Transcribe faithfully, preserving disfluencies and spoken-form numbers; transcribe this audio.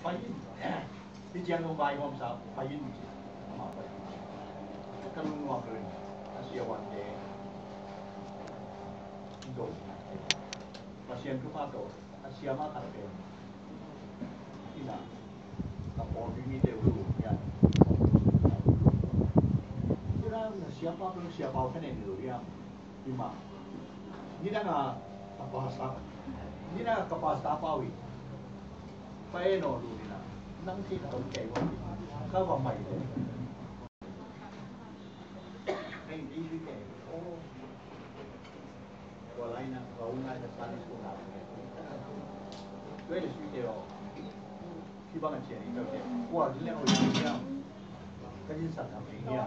Pai in. Hih ciang nong vaihawmsa pai in ci. Amah pai. Ka lungnuam lo in. A siavuante do. Pasian thupha tawh a siama khat pen. Ina. Ka pawlpi mite uh lu hian. Ina na siapa pen siapa pen en lo hian. Ima. Nidanga ka pastor. Nidanga ka pastor pau hi. Pa e no lu nina. Nang ti ka tong kei wa. Ka wa mai le. Hei, i lu kei. Oh. Wa lai na, wa un lai na sa ni su na. Doi le sui te o. Ki bang a chia ni ka ke. Wa le o ya. Ka jin sa na pe ya.